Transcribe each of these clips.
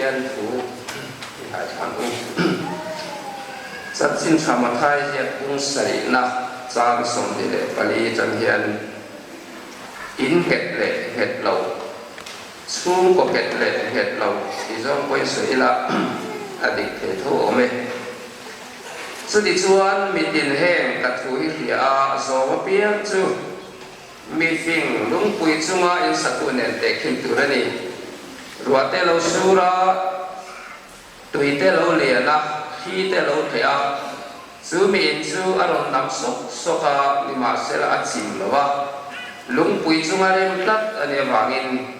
Pathian thu i ngaithla ang u. Chanchin tha Mathai hian kung sarihna chang 24 atang hian in nghet leh nghet lo, chhungkaw nghet leh nghet lo tih zawng pawhin sawi ila a dik thei tho awm e. Chutichuan mitin heng ka thu hi hria a, zawng apiang chu Mi fing lungpui chunga in satu nen tehkhin tur a ni. Ruah te lo sur a, tui te lo lian a, thli te lo tleh a, chu mi in chu a rawn nam sawk sawk a, nimahsela a chim lo a, lungpui chunga rem tlat a nih avangin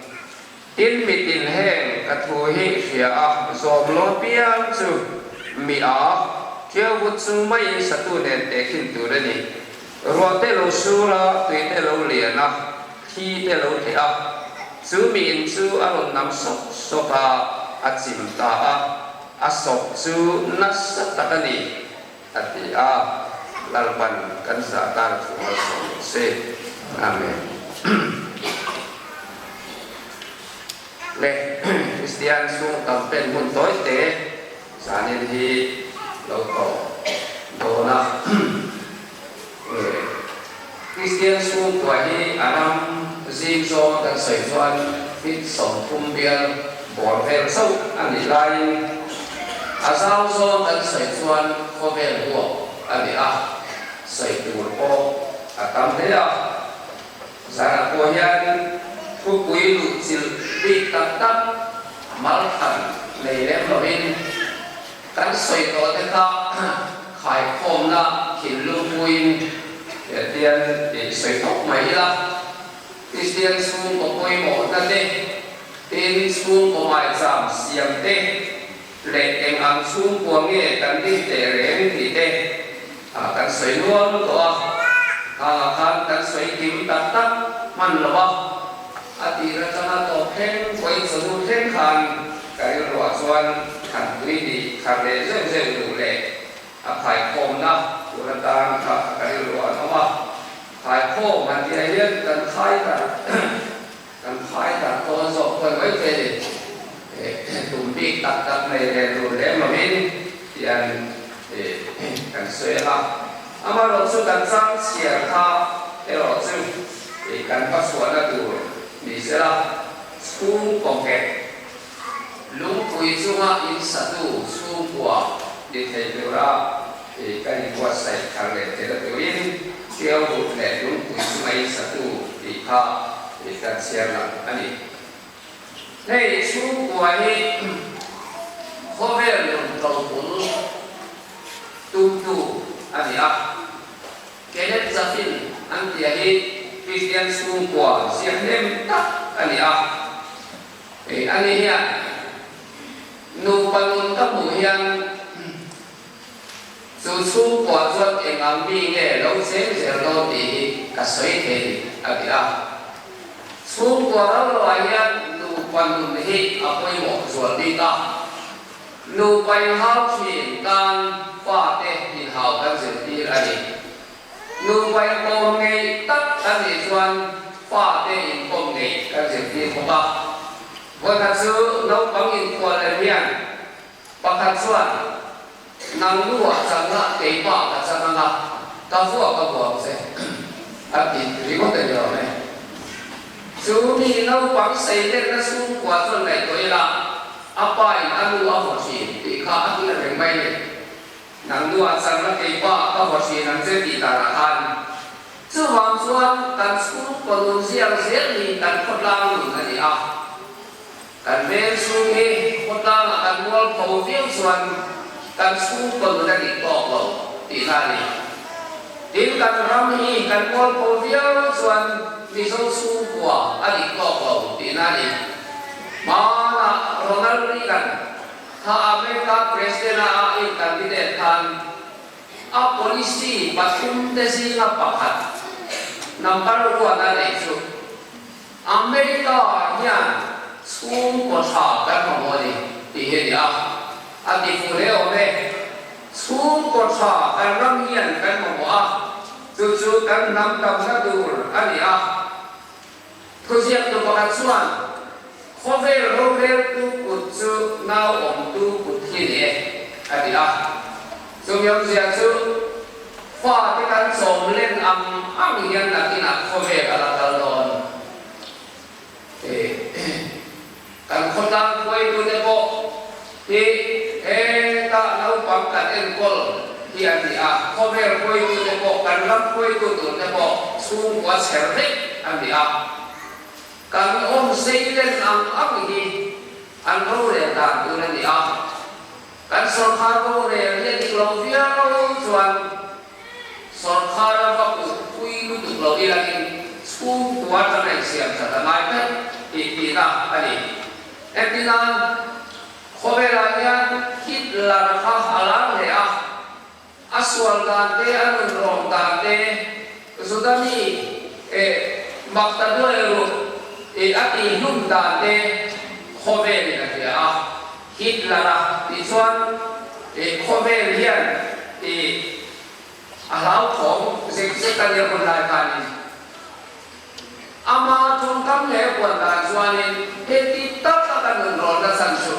tin mitin heng ka thu hi hria a, zawm lo piang chu mi a, ṭiau vut chung maiin satu nen tehkhin tur a ni. Ruah te lo sur a, tui te lo lian a, thi te lo tleh a, chu mi in chu a rawn nam sawk sawk a, a chim ta a, a sawk chu nasa tak a ni, a ti a, Lalpan kan zah tan thu malsawm rawh se. Amen. Le Kristian chhung campaign hun tawi te zanin hi lo tawh dawn a. Kristian chhungkua hi a ram zing zawng a kan sawi chuan fit 30 bial bawr vel chauh a nih laiin a zau zawng kan sawi chuan khawvel huap a ni a, sawi tur pawh a tam hle a. Zanah pawh hian thupui luh chilh bik tak tak mal khat nei lem lovin kan sawi tawh te kha khaikhawmna thinlung puiin tian sawi tawp mai ila. Kristian chhungkaw pawimawhna te, tin chhungkaw maicham siam te leh eng ang chhungkua nge kan din teh reng tih te kan sawi nual tawh a, khangah khan kan sawi kim tak tak hman lo a, a tir atanga tawp thleng pawhin chawhnu thleng khan ka rilruah chuan khan tui nih thar leh zeuh zeuh duh leh a khaikhawmna tur atan kha ka rilruah an awm a, khaikhawm han tih ah hian kan khai darh Kan phai tak tawn zawk pawh mai te ni. Tum bik tak tak nei leh tur lem lovin tian kan sawi ang a. Amaherawh chu kan chang chhiar kha erawh chu kan va chhuahna tur ni sela, chhungkaw nghet lungpui chunga in satu chhungkua ni thei tura kan inbuatsaih thar leh theihna turin Tiau but leh lungpui chunga in satu tih kha kan chhiar lang a ni. Hei chhungkua hi khawvel nun tobul tumtu a ni a. Kenneth Chaffin an tia hi Kristian chhungkua ziak hnem tak a ni a. Hei ani hian nupa nun ka hmuh hian Chu chhungkua chuan eng ang mi nge lo cheng zel dawn tih hi ka sawi thei, a ti a. Chhungkua ro loah hian nupa nun hi a pawimawh zual bik a. Nupa inhau thin tan fate inhau kan zirtir a ni. Nupa inkawm ngei tak kan nih chuan fate inkawm ngei kan zirtir bawk a. Vawikhat chu naupang inkhual lem hian Pakhat chuan, Nang nu ah changna keimah ka chang anga, ka vuah ka vuang che, a ti ringawt a ni awm e. Chu mi naupang seilenna chhungkua chuan ngaihtuah ila, a pa in a nu a vaw thin tih kha a hre reng mai ni. Nang nu ah changna keimah ka vaw thin ang che tih danah khan. Chuvang chuan kan chhungkaw nun ziak zel hi kan khawtlang nun a ni a. Kan veng chhung hi khawtlangah kan mual pho viau chuan kan chhungkaw nun a dik tawk lo tihna a ni. Tin, kan ram hi kan mual pho viau chuan Mizo chhungkua a dik tawk lo tihna a ni. Hmanah Ronald Reagan kha America President a a in-candidate khan a policy pathum te zinga pakhat number one a neih chu America hian chhungkaw tha kan mamawh a ni tih hi a ni a, a ti fuh hle awm e. Chhungkaw tha kan ram hian kan mamawh a, chu chu kan hnam damna tur a ni a. Thuziaktu pakhat chuan. Khawvel roreltu kut chu nau awmtu kut hi ni e, a ti a. Chumi awmzia chu fate kan chawm len ang ang hian nakinah khawvel a la kal dawn. Kan khawtlang hruaitute pawh hi heta naupang kan enkawl hi an ni a, khawvel hruaitute pawh, kan ram hruaitu turte pawh chhungkua chher vek an ni a. Kan awm seilen ang ang hi an rorel dan tur a ni a, kan sawrkhar rorel hi a dik lo viau chuan sawrkhar a va kulh pui lutuk lo ilangin chhungkua atanga insiam that a ngai daih tih tihna a ni. Engtinan khawvelah hian Hitler kha a lar hle a, A sual dan te, a nun rawng dan te, Juda mi eh makta duai ruk eh a tih hlum dan te khawvel in a hria a. Hitler a tih chuan eh khawvel hian eh a hlauthawng zek zek a nia hun lai khanin. Ama tawngkam leh huan dan chuanin heti tak a ka nun rawn na chan chu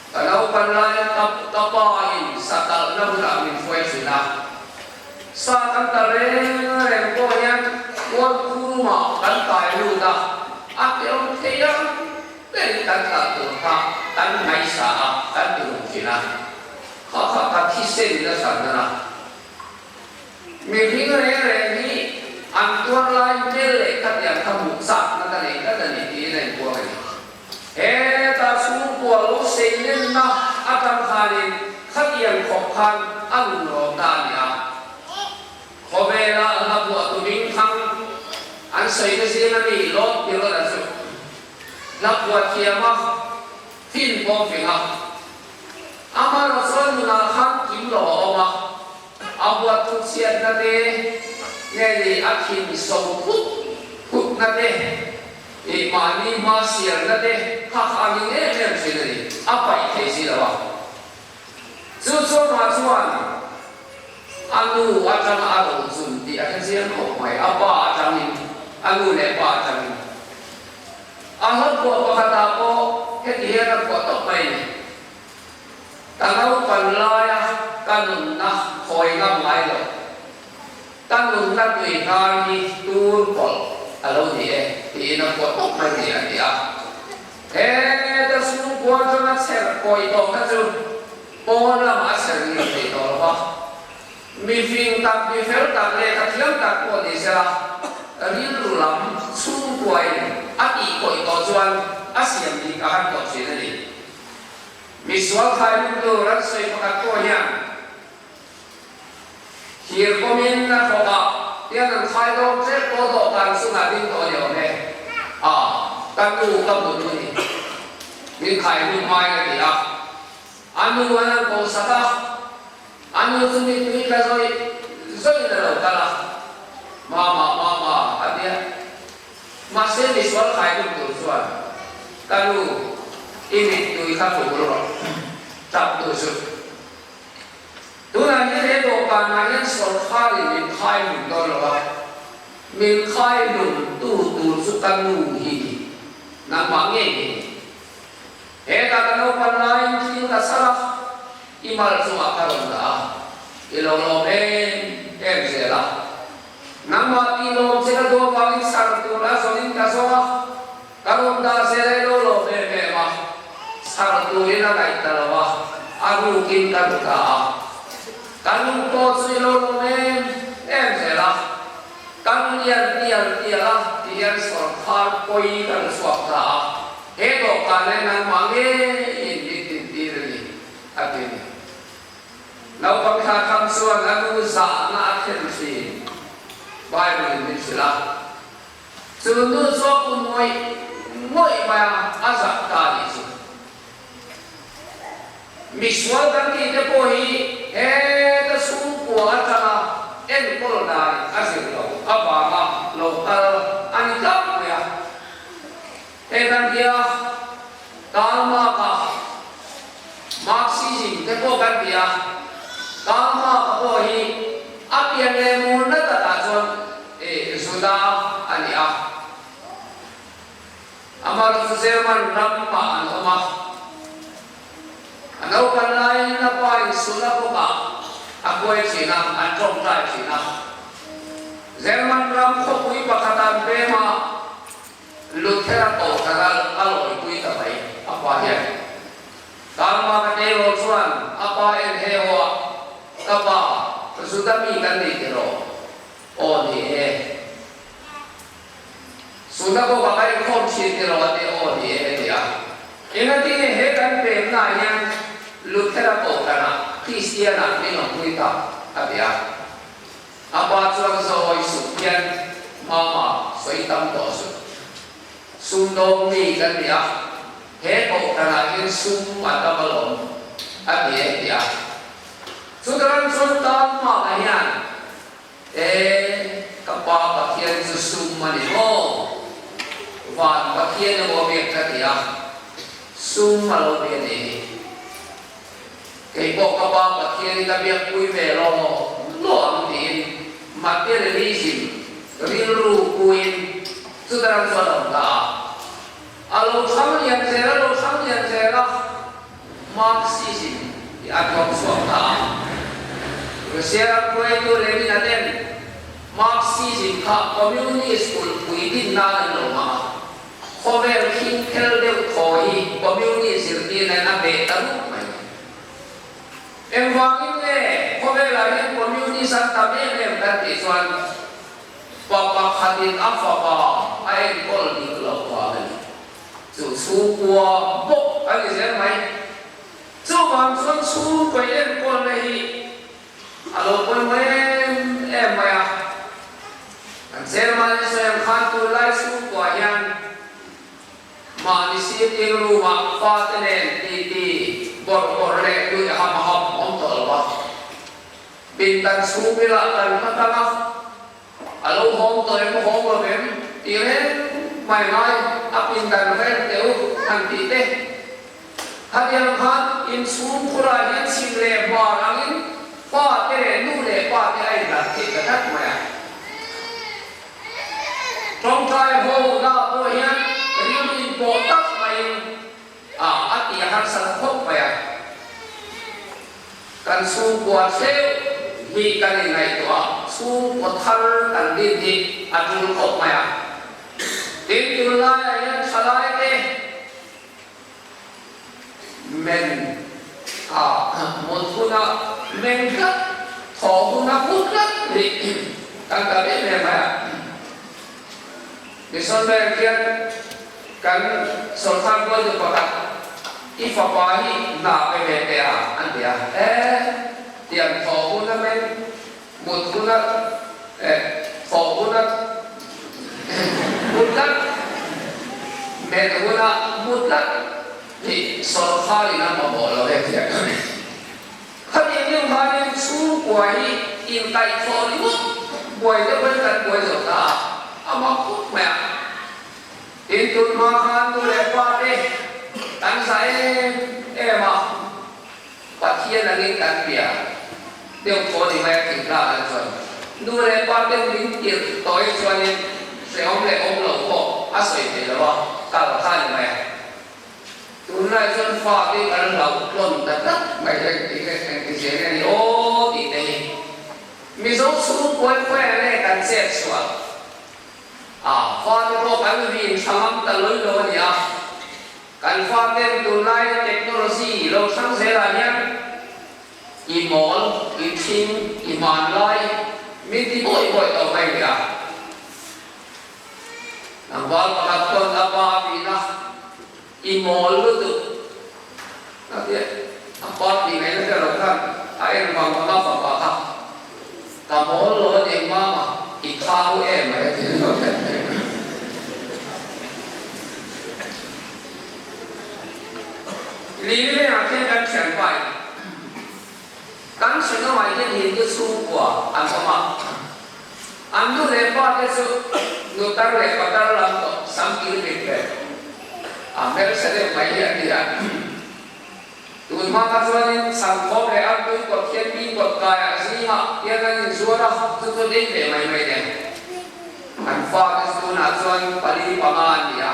Ka naupan lai ka ka pa in sa talhna hunah min hruai thin a. Sa kan ta reng reng pawh hian kual khumah kan kai lut a, a keu thei ang berin kan talh tur kha kan ngaihsa a, kan ti rum thin a. Kha kha ka thisen in a chhan nan a. Mihring reng reng hi an tuar lai hmel leh khatiang kha hmuh chakna ka nei tlat a ni tiin a inpuang a ni. Heta chhungkua lo seilenna atang khanin khatiang khawp khan a nun rawm ta a ni a. Khawvela hla buah tumin thang an sawi te zinga mi Lord Piroda chu hla phuah thiam a, fin pawh fing a. Amaherawh chuan nunah khan kim lo a awm a, a buat thu chhiatna te nge ni a thin so phut phutna te, Ih mahni hma sialna te kha kha a ni em em thin a ni, a paih thei si lo a. Chu chuan mah chuan a nu atanga a ro chun tih a hre chiang khawp mai, a pa atangin, a nu leh pa atangin. A hlauhpawh pakhatah pawh heti hian a phuah tawp mai a ni. Ka naupan laia ka nunna khawi ngam ngai lo. Ka nunna tui hnar hi tur pawlh a lo ni e tiin a phuah tawp mai ni a ti a. Heta chhungkua atanga chher kawi tawh kha chu pawn lamah a chher ngil thei tawh lo va. Mi fing tak, mi fel tak, lehkha thiam tak pawh ni sela, rilru lam chhungkuain a tih kawih tawh chuan a siam dik a har tawh thin a ni. Misual khai lutu ran sawi pakhat pawh hian Thir pawmin a thawk a, tiang an khai dawn ṭep pawh dawhkan chungah ding tawh a ni awm e. A, ka nu ka hmu nu ni. Min khai hnu hmain a ti a. A nu an an ko sak a, a nu chu mittui tla zawih zawihin a lo kal a. Mama, mama, a ti a. Mahse misual khai hnu tur chuan ka nu i mittui kha hmu rawh, ṭap tu chu. Tunah hian he dawhkanah hian sawrkharin min khai hlum dawn lo a, min khai hlum tu tur chu ka nu hi ni, nangmah ngei hi ni. Hetah ka naupan laiin thil ka chhar a, i mal chungah ka rawn dah a, i lo lawm em em zel a. Nangmah tih lawm che ka duh avangin chhar tur a zawnin ka zawng a, Ka rawn dah zel e lo lawm em em a, chhar turin a ngaih ta lo a, a rukin ka ru ta a. Ka nu pawh chu i lo lawm em em zel a, ka nu lian tial tial a ti hian sawrkhar pawi ka ru chhuak ta a, he dawhkan leh nangmah ngeiin min dintir a ni, a ti a ni. Naupang thla tham chuan a nu zahna a thlen thin, Bible in min hrilh a. Chu nu chu a kun ngawih ngawih mai a, a zah ta a nih chu. Misual kan tih te pawh hi heta chhungkua atanga enkawl dan a zir lo avanga lo kal a ni tlak mai a. Hei kan tia Karma-ka Marxism te pawh kan ti a, Karma-ka pawh hi a pian leh murna takah chuan Juda a ni a. Amaherawhchu German ramah an awm a. A naupan laiin a pa in synagogue-ah a kuai thin a, an tawngtai thin a. German ram khawpui pakhat an pem a, Luther-a kohhran a lawipui ta mai a pa hian. Karma ka teirawh chuan a pa en he aw a, Ka pa, Juda mi kan ni tiraw? Aw ni e. Synagogue-ah ka inkhawm thin tiraw a ti aw ni e a ti a. Engati nge he kan pemna ah hian Luther-a kohhranah Kristian-ah min awmpui ta? a ti a. A pa chuan zawi suh hian Mama sawi tam tawh suh. Sumdawng mi kan ni a, he kohhranah hian sum a tam alawm a ti e ti a. Chutaran chuan tan hmakah hian E ka pa Pathian chu sum a ni maw? Van Pathian emaw a biak ka ti a, sum a lo bia ni hi. Kei pawh ka pa Pathian in a biakpui ve lo lo ang tiin materialism rilru puiin chutarang chuan a awm ta a. A lo thlang lian zel a lo thlang lian zel a, Marxism tih a tuam chhuak ta a. Russia ram hruaitu Lenin a ten Marxism kha Communist kulhpui din nan an lo hmang a. Khawvel khing phel deuh thaw hi Communist zirtirna in a beh ta rup mai. Engvangin nge khawvelah hian Communist an tam em em kan tih chuan pa pakhatin a fapa a enkawl dik loh vang a ni. Chu chhungkua bawk a ni zel mai. Chuvang chuan chhungkaw enkawlna hi A lo pawimawh em em mai a. Kan chairman in sawi ang khan tunlai chhungkuah hian mahni sitting room ah fate nen titi bawrh bawrh leh tui ham ham awm tawh lo a. Pindan chhungrilah kan hma tang a, a lo hawng tawh em hawng lo em tih reng mai ngai a pindan reng teh u han tih te. Khatiang khan inchhung khurah hian chhim leh hmar angin pa te leh nu leh pa te a inhlat theih ta tlat mai a. Tawngtai ho na pawh hian rilru inpawh tak maiin a a tih a harsat khawp mai a. Kan chhungkua hreuh hi kan inngaihtuah a, chhungkaw thar kan din hi a tul khawp mai a. Tin, tunlaiah hian thalaite, Men a mut huna meng tlat, thaw huna hmu tlat hi kan ta em em mai a. Mission Bank hian kan sawrkar hruaitu pakhat i fapa hi hna pe ve teh a an ti a, e tiang thaw huna meng mut huna eh thawh huna hmu tlat, men huna hmu tlat hi sawrkar in a mamawh lo e tih a ni. Khatiang deuh khanin chhungkua hi inkaihthawh ringawt buai deuh in kan buai zo ta a, a mak khawp mai a. Tin, tun hma khan nu leh pa te kan za em em a. Pathian angin kan bia deuh thaw ni mai a thingtlang an chuan nu leh pa ten min tirh tawi chuanin hrehawm leh awm lo pawh a sawi thei lo a, kal kha ni mai a. Tunlai chuan fa te kan hlauh tlawn ta tlat mai le tih leh engti zel nge ni aw tih te hi Mizo chhungkuai khawiah nge kan chet chhuah a, fa te pawh kan vin tha ngam ta lawi lo a ni a. Kan faten tunlaia technology lo hrang zelah hian i mawl, i thing, i hmanlai min ti bawi bawi tawh mai nia. Tlangval pakhat pawn a pa a tihna i mawl lutuk a tia, a pa tih ngaihna te lo khan a en vang vang a fapa kha ka mawl lo a nih mama i thau em mai a ti lo. Lilengah khian kan thian pai kan thenawmah hian Hindu chhungkua an awm a, an nu leh pa te chu nutar leh patar lam tawh sam kil bik ber a hmelchhe deuh mai hi an ni a. Tun hma kha chuanin Sangkhawm leh Artui kawt khian mi kawt kaiah zingah hian an inzuar a, chu chu ding leh mai mai nen. An fate chu tunah chuan pali panga an ni a.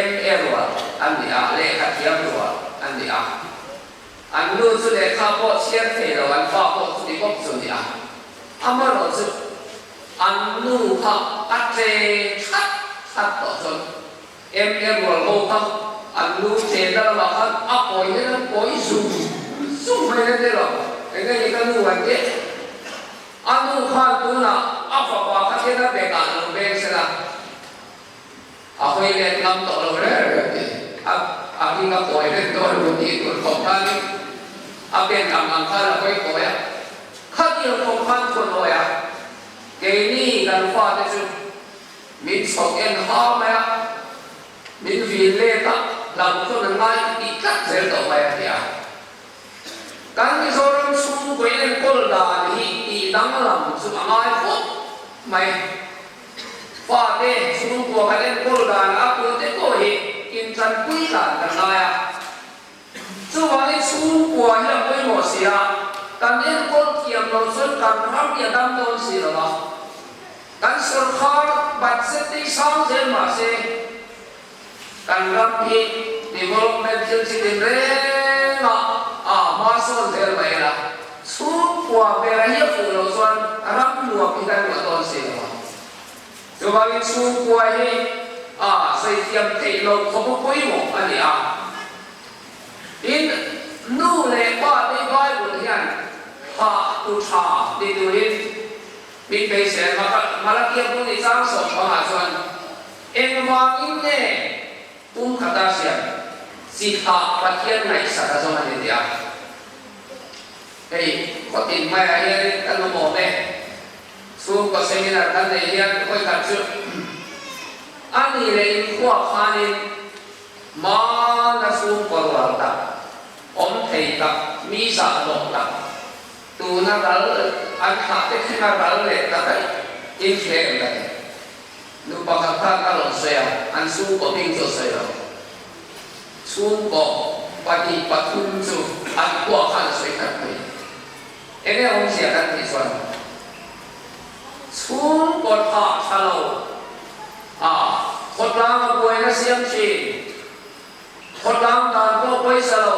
MA rual an ni a, lehkha thiam rual an ni a. An nu chu lehkha pawh chhiar thei lo, an pa pawh chuti bawk chu ni a. Amaherawhchu an nu kha a che that that tawh chuan MA rual ho kha an nu chenna lamah khan a kawi hian an kawi zung zung mai na tel ang, eng nge ni ka nu an teh? A nu khan tunah a fapa kha thil a bekah lo veng se la, a hawi let ngam tawh lo reng reng tih a a hming a kawi reng dawn lo tih tur khawp khanin a pen ang ang khan a hawi kawi a, khatiang khawp khan thun hawi a, keini kan fate chu min chhawk en ha mai a, min vil let a, hlauhthawn an ngai tih tlat zel tawh mai a ti a. Kan Mizoram chhungkaw enkawl dan hi tih danglam chu a ngai khawp mai. Fate chhungkua kan enkawl dan a tute pawh hi intanpui dan kan ngai a. Chuvangin chhungkua hi a pawimawh si a, kan enkawl thiam lo chuan kan ram hi a dam dawn si lo a. Kan sawrkhar budget te hi sang zel mah se, Kan ram hi development thil chi tin reng a a hma sawn zel mai a, chhungkua bera hi a fuh loh chuan ram nuam hi kan ruah dawn si lo a. Chuvangin chhungkua hi a sawi thiam theih loh khawp a pawimawh a ni a. Tin, nu leh pa te Bible hian thlah tu tha ti turin min beisei a, Malakia bul ni chang sawm pangah chuan Engvangin nge kum khata siam chi thlah Pathian ngaihsak a zawng a ni tih a? Hei khawtin maiah hianin kan awm awm e. Chhungkaw seminar kan neih hian vawikhat chu a ni leh inkhuak khanin hmana chhungkaw rual tak, awm thei tak, mi zah hlawh tak, tuna ral an thlah te thleng a ral leh ta daih in hre em ka ti. Nu pakhat khan a rawn sawi a, an chhungkaw hming chu a sawi lo. Chhungkaw pahnih pathum chu an khua khan a sawi khat mai. Eng nge awmzia kan tih chuan chhungkaw thah tha lo a khawtlang a buaina siam thin, khawtlang dan pawh pawisa lo,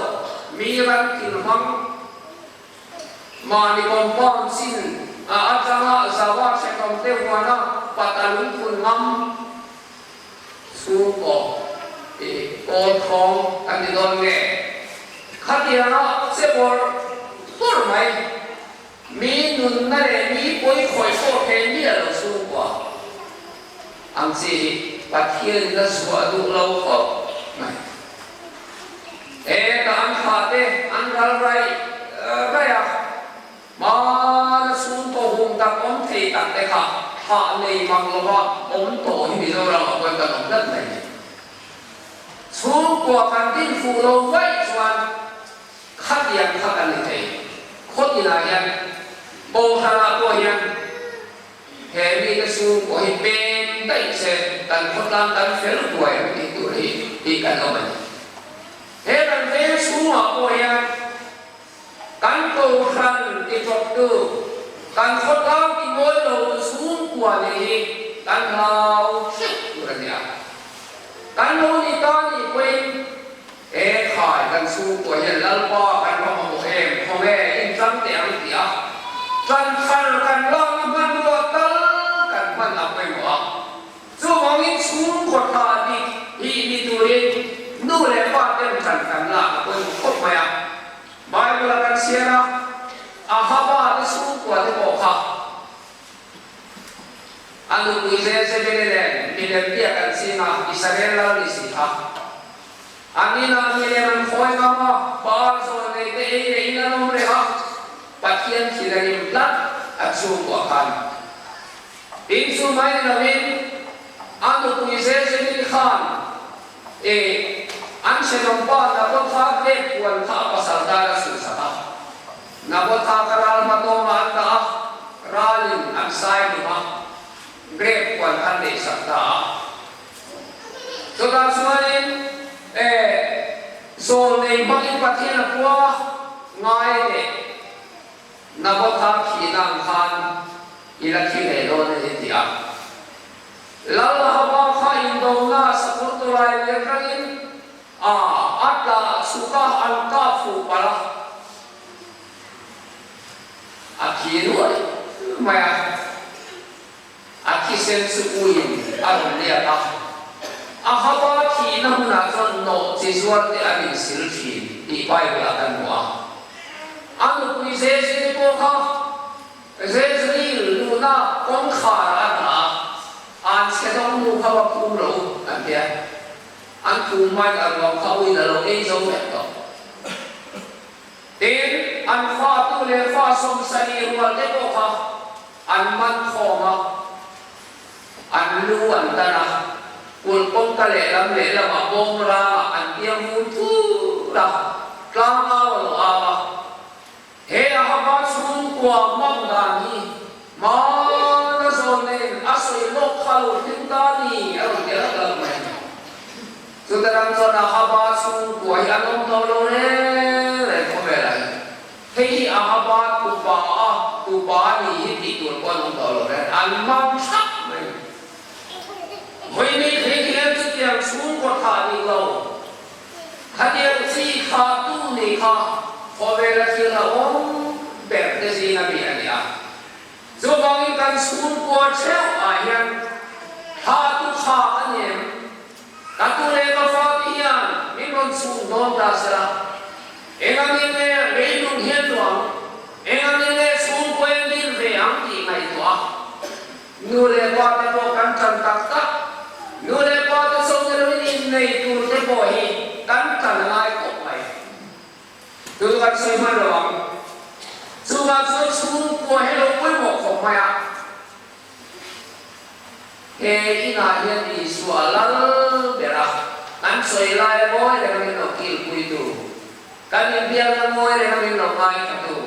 mi ran thil hmang, Mahni compound chin a atanga zawa hrehawm te huana pata lungphun ngam chhungkaw i kawl thawng kan ti dawn nge? Khatianga che bawrh bawrh mai, mi nunna leh mi pawi khawih pawh thei miah lo chhungkua ang chi hi Pathianin a zuah duh lo khawp mai. Heta an thlah te an ral raih raih a, hmana chhungkaw hum tak awm thei tak te kha thlah nei mang lova awm tawh hi Mizoram ah pawhin kan awm tlat mai ni. Chhungkua kan din fuh lo vaih chuan khatiang kha kan ni thei. Khawtinah hian Kohhranah pawh hian He mite chhungkaw hi peng daih che kan khawtlang kan fel huai ang tih tur hi tih kan awm a ni. He kan veng chhungah pawh hian kan kohhran ti ṭawptu, kan khawtlang ti mawi lo tu chhungkua nih hi kan hlau hreuh tur a ni a. Kan lo ni ta nih pawhin he khai kan chhungkua hian Lalpa kan va mamawh em, khawnge inṭang teh ang tih a ṭan thar kan lakna hmanrua tal kan hman a pawimawh a. Chuvangin chhungkaw tha dik hi ni turin nu leh pa ten ṭan kan lak a pawimawh khawp mai a. Bible-a kan chhiar a, Ahaba te chhungkua te pawh kha, A nupui Jezebeli nen milem biak an ching a, Israel lal ni si kha. An inah milem an khawi ngam a, Baal zawl nei te ei leh in an awm reng a, Pathian thil a rim tlat a chhungkuah khan. Tin chu mai ni lovin a nupui Jezebeli khan e an thenawmpa Nabotha hnep puan kha a pasal tan a chhuhsak a. Nabotha ka ral hma tawnga an dah a, ralin an sai hlum a, grape huan kha an neihsak ta a. Chutah chuanin e zawl nei hmangin Pathian a puang a, ngai teh, Nabotha thihna ang khan i la thi ve dawn a ni ti a. Lal Ahaba kha indona sakawr tawlai leh ral a, a thi nuai mai a, a thisen chu uiin a rawn liak a. Ahaba thihna hmunah chuan nawh chi zuar te an insil thin tih Bible-ah kan hmu a. A nupui Jezebel pawh kha Jezreel luhna kawngkhar a dah a, an chhe dawng nu kha va phum rawh u an ti a. An phum hmain a ruang kha uiin a lo ei zo vek tawh. Tin, an fatu leh fa 70 rual te pawh kha an man khawm a, an lu an tan a, kulh kawngka lehlam lehlamah bawm rangah an piang vur thur a, tlangau a lo au a. He Ahaba chhungkua hmang dan hi hmana zawn nen a sawi lawk kha lo thleng ta ni a rawn ti lak lak mai. Chuta ram chuan Ahaba chhungkua hi an awm tawh lo reng reng khawvelah hian. Hei hi Ahaba tupa a tupa a ni hi tih tur pawh an awm tawh lo reng, an hmang thap mai. Vawi ni thei hian chutiang chhungkaw thah dik lo. Khatiang chi kha tu nih kha khawvela thil a awm ber te zinga mi a ni a. Chuvangin kan chhungkua theuh ah hian thla tu tha a ni em? Ka tu leh ka fa te hian min rawn chhung dawn ta sela, engangin nge leilung hian nuam, engangin nge chhungkua in din ve ang tih ngaihtuah a. Nu leh pa te pawh kan tan tak tak. Nu leh pa te chaw ni loin innei tur te pawh hi kan tan ngai khawp mai. Chu chu kan sawi hman lo ang. Chuvang chuan chhungkua hi lo pawimawh khawp mai a. He inah hian Isua lal ber a, kan sawi lai a ngawi reng a min lo kilpuitu, kan inbiakna ngawi reng a min lo ngaithatu,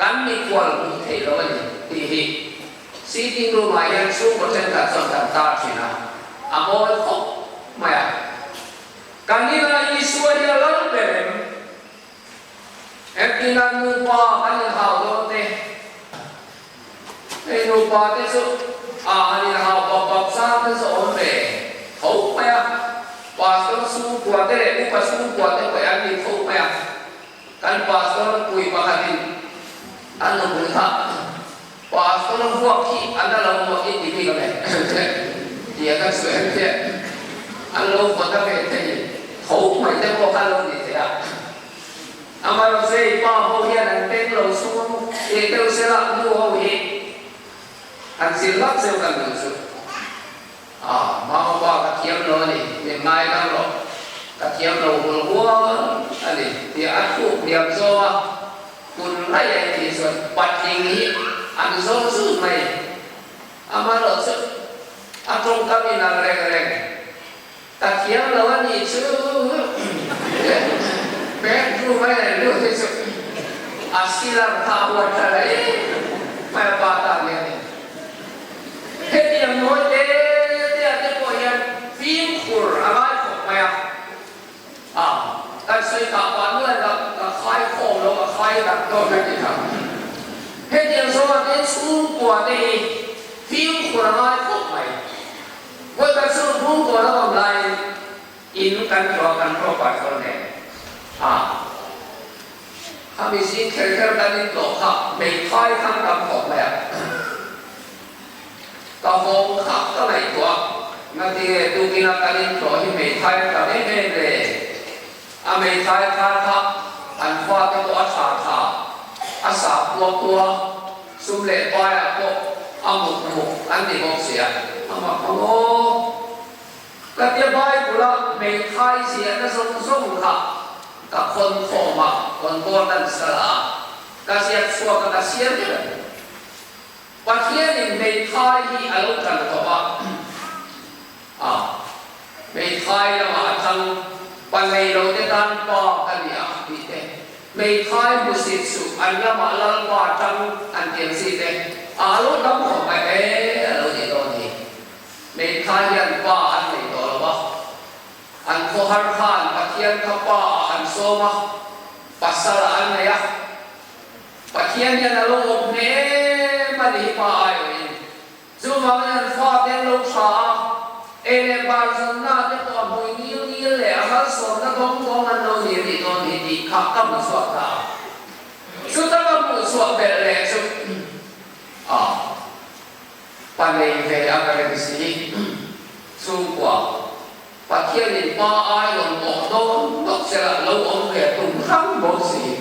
Kan mikhual hmuh theih lo a ni tih hi sitting room ah hian chhungkaw thenkhat chuan kan tar thin a, a mawi khawp mai a. Kan inah Isua hi a lal ber em? Engtin a nupa kan inhau dawn te? Hei nupa te chu a han inhau pap pap chang te chu awm ve tho mai a, pastor chhungkua te leh upa chhungkua te pawh an ni tho mai a. Kan pastor pui pakhatin a nupui kha pastor vuak khi an la lo vuak i ti bik a meh ti a kan sawi ang chiah an lo vuat a ve thei tho mai te pawh kha lo ni thei a. Amaherawhchu pa ho hian an peng lo chung tih deuh sela nu ho hi an zir lak zeuh kan duh chu. A, Mama pa ka thiam lo a ni, min ngaidam rawh, ka thiam lo hul hual a ni tih a thluk hliam zawng a, kun raih a intih chuan patling hi an zawng zut mai. Amaherawhchu a tawngkam in ang reng reng, ka thiam lo a nih chu bedroom a en lut hi chu a silar kha a huat tha hle mai a pa tan hian in. Hetiang nawi te te ah te pawh hian fimkhur a ngai khawp mai a, a kan sawi kah pah nuai a ka khai khawm lo a khai dak dawn a ti kha. Hetiang zawngah te chhungkua te hi fimkhur a ngai khawp mai. Vawi kan chu chhungkua lo awm laiin in kan tlawh kan tlawh pah chuan nen a. Khami zing kher kher kan in tlawh kha hmeithai khan tam khawp mai a, ka vawng kha ka ngaihtuah a, ngatinge tukin a kan in tlawh hi hmeithai a tam em em le, a hmeithai thar kha an fate pawh a tha tha, a sa pua pua, sum leh paiah pawh a muk muk an ti bawk sia, a mak ang aw. Ka tia Bible a hmeithai ziahna zawng zawng kha ka khawn khawm a, concordance ka la a, ka ziak chhuak a, ka chhiar vek a ni. Pathianin hmeithai hi a lo tan khawp a, a hmeithai lamah a thang, pa nei lo te tan pa ka ni a tih te, hmeithai hmusit suh an lamah Lalpa tang an ti ang chi te, a lo tam khawp mai e a lo nih dawn hi. Hmeithai hian pa an nei tawh lo a, an khawhar khan Pathian kha pa ah an sawm a, pasal ah an nei a, Pathian hian a lo awm hnem a ni hi pa aiawhin. Chuvangin an fate an lo tha a, ei leh bar zawnna te pawh a hmui ngil ngil leh a malsawmna dawng dawng an lo ni a nih dawn hi. tih kha ka hmu chhuak ta a. Chuta ka hmuh chhuah belh leh chu a pa nei ve a ka rem si. Chhungkua Pathianin pa ai rawn awh dawn tawp se lah lo awm ve tum hrang bawk si.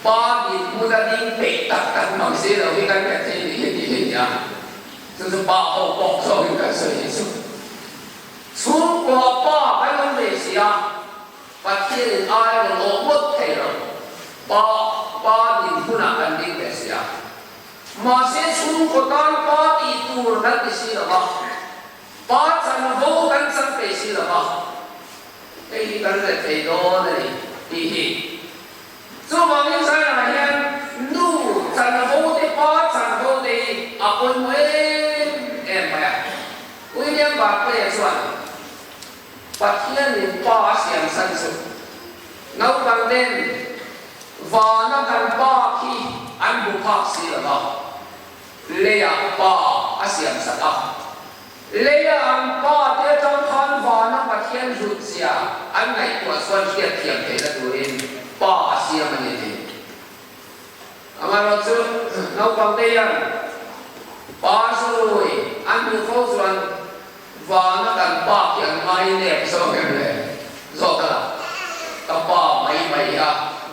Pa dinhmun a ding peih tak tak mang si lo hi kan hre thei ni hi tih hi nia. Chu chu pa ho pawh zawkin kan sawi hi chu. Chhungkua pa kan awm ve si a, Pathianin ai rawn awh ngawt thei lo. Pa pa dinhmunah kan ding ve si a. Mahse chhungkaw tan pa tih tur kan ti si lo va. Pa chanvo kan chang thei si lo va, hei hi kan let thei dawn a ni tih hi. Chuvangin Zainah hian nu chanvo te pa chanvo te hi a pawimawh em em mai a. William Barclay-a chuan Pathianin pa a siam chhan chu naupang ten vana kan pa khi an hmu phak si lo va. Leiah pa a siam sak a. Leiah an pa te atang khan vana Pathian hlut zia an ngaihtuah chuan hriatthiam theihna turin pa a siam a ni tih. Amaherawhchu naupang te hian pa zui an hmuh fo chuan vana kan pa khi an ngai nep zawk em le? Zawk a la, ka pa mai mai a,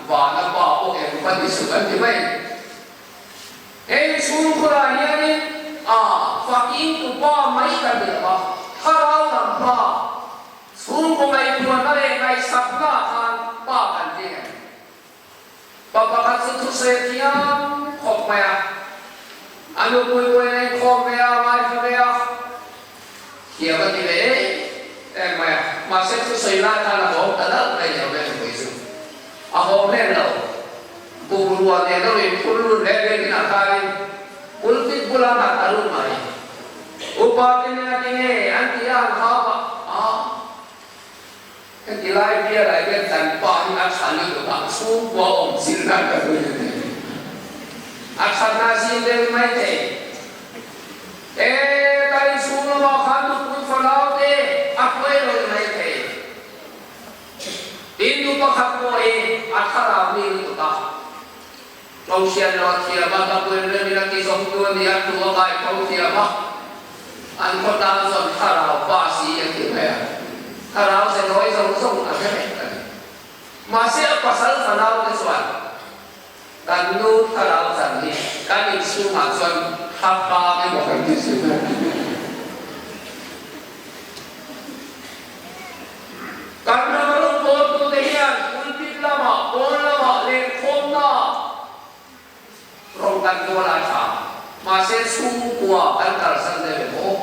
vana pa pawh eng va ni suh an ti mai. Heng chhungkhurah hianin a fakin tu pa mai ka ni lo va, thlarau lam pa, chhungkaw ngaihtuahna leh ngaihsakna khan pa kan tling em? Pa pakhat chu thusawi a thiam khawp mai a, a nupui pawhin a inkhawm ve a, a ngaithla ve a, thiam a ti ve em em mai a, mahse thusawi lai khan a hawng ta nalh mai ni awm e nupui chu a hawng hlen lo. Bungrua nen a rawn phur lut leh vel inah khanin pulpit bula nghat a lut mai. Upa te nen a ti nge an ti a an hau a, a heti lai bialai hian kan pa hi a tha lutuk a, chhungkua awm chin nan ka hlui a ni. A thatna zing deuh mai thei. E ka inchhung lamah khan nupui fanau te a hruai lo ni mai thei. Tin, nu pakhat pawh hi a thlarau mi lutuk a, Ṭawngsian lo a thiam a, ka puin rem in a ti zawng tu a ni a, tu a kai tho thiam a, an khaw tan chuan thlarau pa si a ti mai a, thlarau ze nawi zawng zawng a hre vek a ni. Mahse a pasal fanau te chuan kan nu thlarau chan hi kan inchhungah chuan thla kang emaw kan ti thin a. Kan ram rawngbawltute hian pulpit lamah, pawn lamah lenkhawmna rawn kan tual a tha. Mahse chhungkua kan kalsan deuh em aw?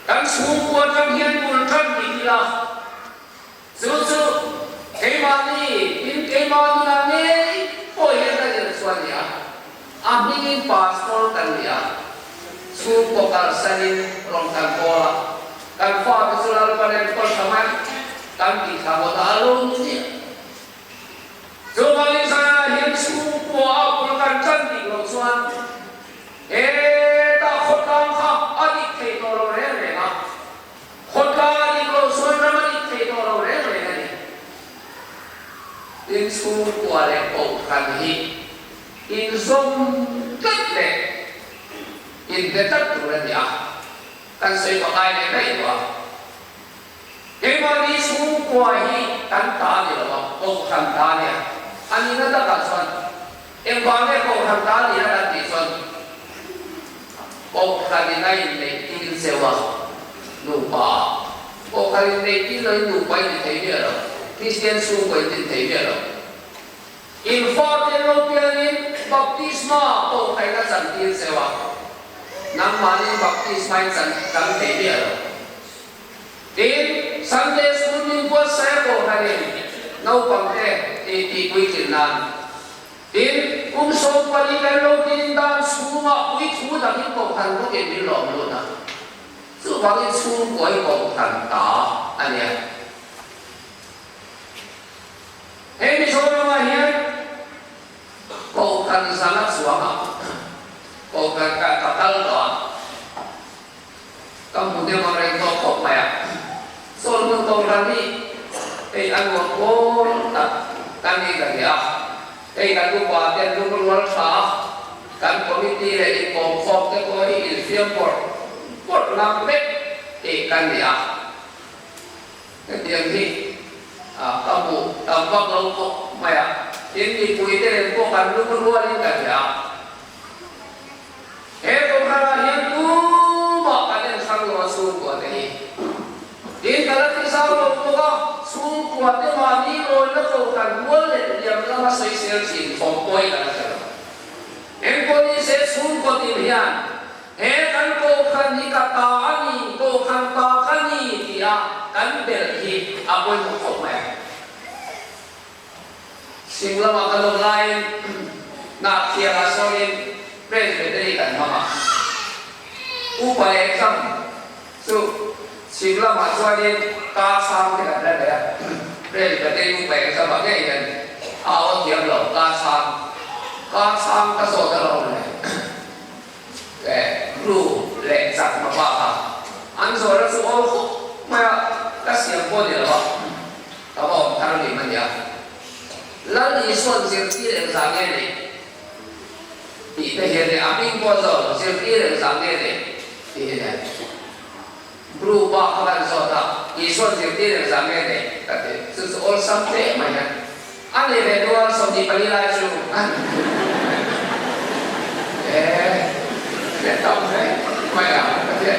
Kan chhungkua atang hian bul tan tih ila, chu chu keimahni in keimah nunah ngei pawh hian kan inchhuah a ni a. A hmingin pastor kan ni a, chhungkaw kalsanin rawn kan kawl a, kan fate chu Lalpan enkawl tha mai kan tih thla ngawt a, a lo ni chiah. Chuvangin zanah hian chhungkua a bul kan tan dik loh chuan hetah khawtlang kha a dik thei tawh lo reng reng a, khawtlang a dik loh chuan ram a dik thei tawh lo reng reng a ni. Tin chhungkua leh kohhran hi Inzawm tlat leh inbe tlat tur a ni a, kan sawi pakai leh daih tawh a. Keimahni chhungkua hi kan ta a ni lo a, Kohhran ta a ni a. A nihna takah chuan engvang nge Kohhran ta a nihna kan tih chuan Kohhranin a inneih tir cheu a, nupa ah. Kohhran inneih tir loin nupa in ti thei miah lo, Kristian chhungkua in ti thei miah lo. In fate lo piangin baptisma pawh khain a chantir cheu a, nangmahnin baptisma in chan chang thei miah lo. Tin, Sunday School min buatsaih a pawh khanin naupangte tih tihpuitlin nan. Tin, kum 14 kan lo tin dan chhungah puithu dangin kohhran bawkin min lawm lut a, chuvangin chhungkawi kohhran ta a nia. He Mizoramah hian Kohhran zanga chuangah Kohhran ka ka kal tawh a, ka hmu deuh ang reng tawh khawp mai a. Sawn hmun Kohhran hi. Hei a nuam pawl tak kan ni ka ti a. Hei kan upa te an lungrual tha a, kan committee leh inkawmkhawm te pawh hi infiam pawrh pawrh ngam vek tih kan ni a. Hetiang hi ka hmuh tam vak lo khawp mai a, tin mipui te nen pawh kan lungrualin ka hria a. He kohhranah hian tumah kan en hrang lo a chhungkua te hi. Tin ka la ti zau lo bawk a, chhungkua te mahni lawina kohhran mual leh liam lama sawisel thin thawm pawi kan hre lo. Engpawh ni se chhungkaw tin hian he kan kohhran hi ka ta a ni, kohhran ta ka ni tia kan belh hi a pawimawh khawp mai a. Sim lamah kan awm laiin Hnahthiangah sawnin Presbytery kan hmang a. Upa leh exam chu chhim lamah chuanin ka chhang te kan hre leh a. Presbytery upa exam ah ngei hian a aw thiam lo ka chhang ka chhang ka zawt a lo le leh ru leh chak hma bak a an zawhna chu aw khawp mai a ka siam pawh ni lo a. Ka va awm thar lim a nia. Lal Isua'n zirtir engzah nge neih tih te hian a hming pawh zawt lo, zirtir engzah nge neih tih hi nia. Bru pa kha kan zawt a, Isua'n zirtir engzah nge neih ka ti. Chu chu awlsam hle mai hian a nei ve dual 24 lai chu e hre tam hle mai a ka ti.